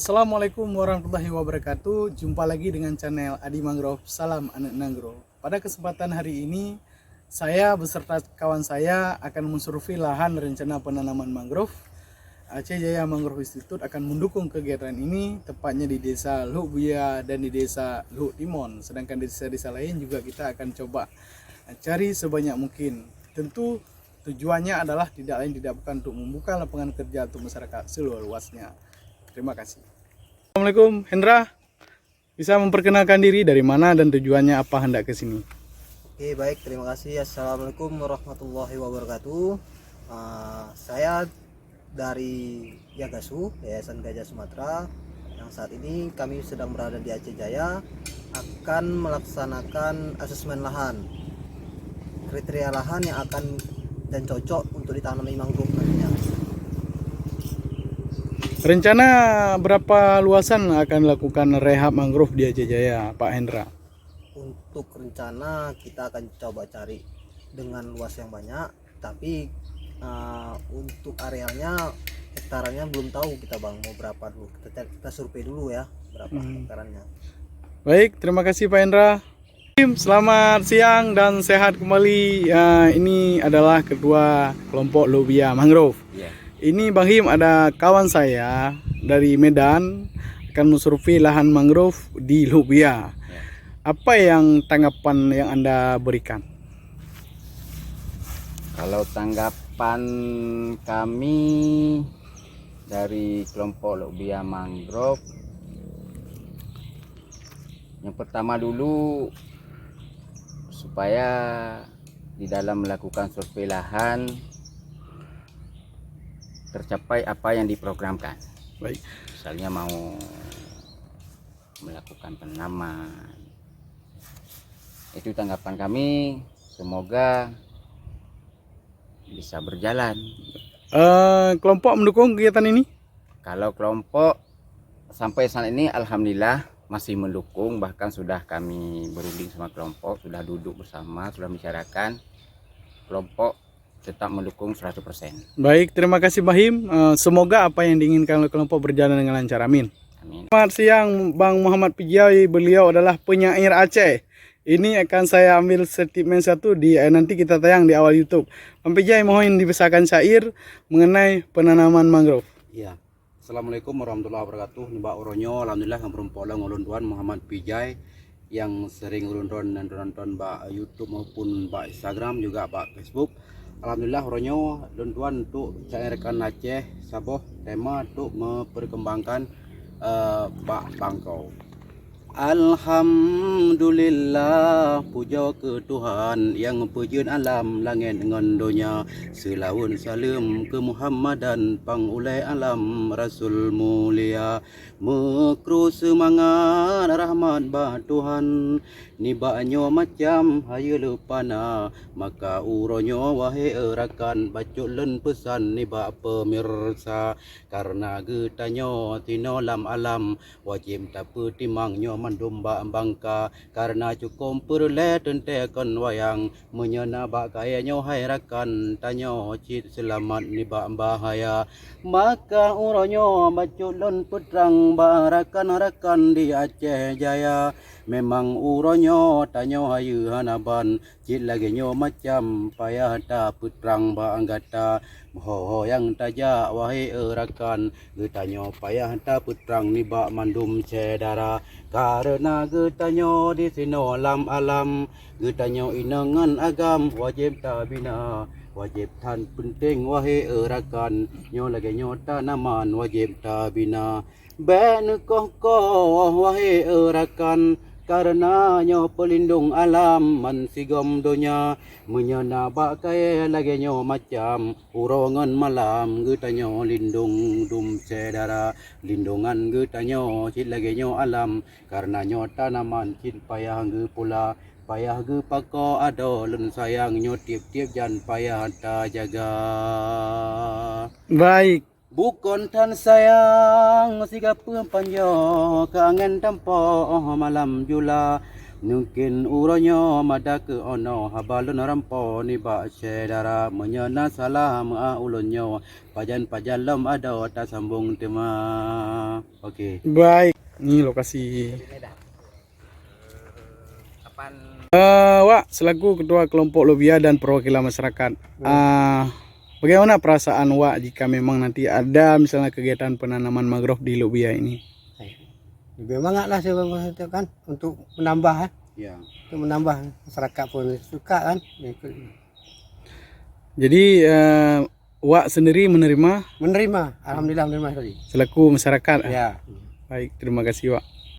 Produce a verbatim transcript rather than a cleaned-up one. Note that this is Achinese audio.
Assalamualaikum warahmatullahi wabarakatuh. Jumpa lagi dengan channel Adi Mangrove. Salam Aneuk Nanggroe. Pada kesempatan hari ini, saya beserta kawan saya akan mensurvei lahan rencana penanaman mangrove. Aceh Jaya Mangrove Institute akan mendukung kegiatan ini, tepatnya di Desa Lhok Buya dan di Desa Lhok Timon, sedangkan di desa-desa lain juga kita akan coba cari sebanyak mungkin. Tentu tujuannya adalah tidak lain tidak bukan untuk membuka lapangan kerja untuk masyarakat seluas-luasnya. Terima kasih. Assalamualaikum, Hendra. Bisa memperkenalkan diri, dari mana dan tujuannya apa hendak ke sini? Oke, baik, terima kasih. Assalamualaikum warahmatullahi wabarakatuh. Ah, saya dari YAGASU, Yayasan Gajah Sumatera, yang saat ini kami sedang berada di Aceh Jaya, akan melaksanakan asesmen lahan, kriteria lahan yang akan dan cocok untuk ditanami mangrove nantinya. Rencana berapa luasan akan dilakukan rehab mangrove di Aceh Jaya, Pak Hendra? Untuk rencana, kita akan coba cari dengan luas yang banyak, tapi uh, untuk arealnya, hektarannya belum tahu kita, Bang, mau berapa dulu. Kita, cari- kita survei dulu ya, berapa Hmm. hektarannya. Baik, terima kasih Pak Hendra. Selamat siang dan sehat kembali. Ah, ini adalah ketua kelompok Lhok Buya Mangrove. Ya. Ini Bang Him, ada kawan saya dari Medan akan mensurvei lahan mangrove di Lhok Buya. Ya. Apa yang tanggapan yang anda berikan? Kalau tanggapan kami dari kelompok Lhok Buya Mangrove, yang pertama dulu, supaya di dalam melakukan survei lahan tercapai apa yang diprogramkan. Baik. Misalnya mau melakukan penanaman. Itu tanggapan kami, semoga bisa berjalan. Eh, kelompok mendukung kegiatan ini? Kalau kelompok, sampai saat ini alhamdulillah masih mendukung, bahkan sudah kami berunding sama kelompok, sudah duduk bersama, sudah bicarakan. Kelompok tetap mendukung seratus persen. Baik, terima kasih Bang Him. Eh, semoga apa yang diinginkan oleh kelompok berjalan dengan lancar. Amin. Amin. Selamat siang Bang Muhammad Pijai, beliau adalah penyair Aceh. Ini akan saya ambil statement satu di eh, nanti kita tayang di awal YouTube. Bang Pijai, mohon dibesarkan syair mengenai penanaman mangrove. Ya. Assalamualaikum warahmatullahi wabarakatuh. Nibak uroe nyoe, alhamdulillah, ngon peurumpok lôn, ulôn Tuan Muhammad Pijai, nyang sering ulôn ron dan nonton bak YouTube maupun bak Instagram, juga bak Facebook. Alhamdulillah, uroe nyoe lôn tuan untuk syair rakan Aceh saboh tema untuk memperkembangkan eh, bak bangkau. Alhamdulillah, pujoe keu Tuhan nyang peujeuet alam langét ngon donya. Seulaweuet saleuem keu Muhammad dan pang ulée alam Rasul mulia. Meukru seumangat rahmat bak Tuhan, nibak nyoe macam hayeue leupana. Maka uroe nyoe, wahé rakan, bacut lôn peusan nibak peumirsa. Kareuna geutanyoe tinoe lam alam, wajéb tapeutimang nyoe mandum bak bangka. Kareuna cukôp peureulée teuntée kon wayang, meunyoe na bak kayée nyoe hai rakan, tanyoe cit seulamat nibak bahaya. Maka uroe nyoe bacut lôn peutrang bak rakan-rakan di Aceh Jaya. Memang uroe nyoe tanyoe hayeue hana ban, cit lagée nyoe macam payah tapeutrang bak gata. Ho-ho nyang tajak, wahé rakan, geutanyoe payah tapeutrang nibak mandum syedara. Kareuna geutanyoe disinoe lam alam, geutanyoe inong ngon agam wajéb tabina. Wajéb that peunteng, wahé rakan, nyoe lagée nyoe tanaman wajéb tabina. Bék neukoh-koh, wahé rakan, kareuna nyoe peulindong alam bansigom donya. Meunyoe na bak kayée lagée nyoe macam, uroe ngon malam geutanyoe lindong dum syedara. Lindongan geutanyoe cit lagée nyoe alam, kareuna nyoe tanaman cit payah geupula, payah geupakoe adoe lôn sayang, nyoe tieb-tieb jan payah tajaga. Baik. Bukon tan sayang sigapeue panjoe, keu angén tampoh malam jula. Mungken uroe nyoe mada keu ono haba lôn rampo nibak syedara, meunyoe na salah meuah ulôn nyoe, pajan-pajan lom adoe tasambong teuma. Oke. Baik, ni lokasi. Eh, Wak, selaku ketua kelompok Lobia dan perwakilan masyarakat, ah, bagaimana perasaan Wak jika memang nanti ada misalnya kegiatan penanaman mangrove di Lobia ini? Lebih mangat lah saya kan untuk menambah eh. Ya. Untuk menambah masyarakat pun suka kan ikut. Jadi eh, Wak sendiri menerima Menerima, alhamdulillah menerima tadi. Selaku masyarakat. Eh? Ya. Baik, terima kasih Wak.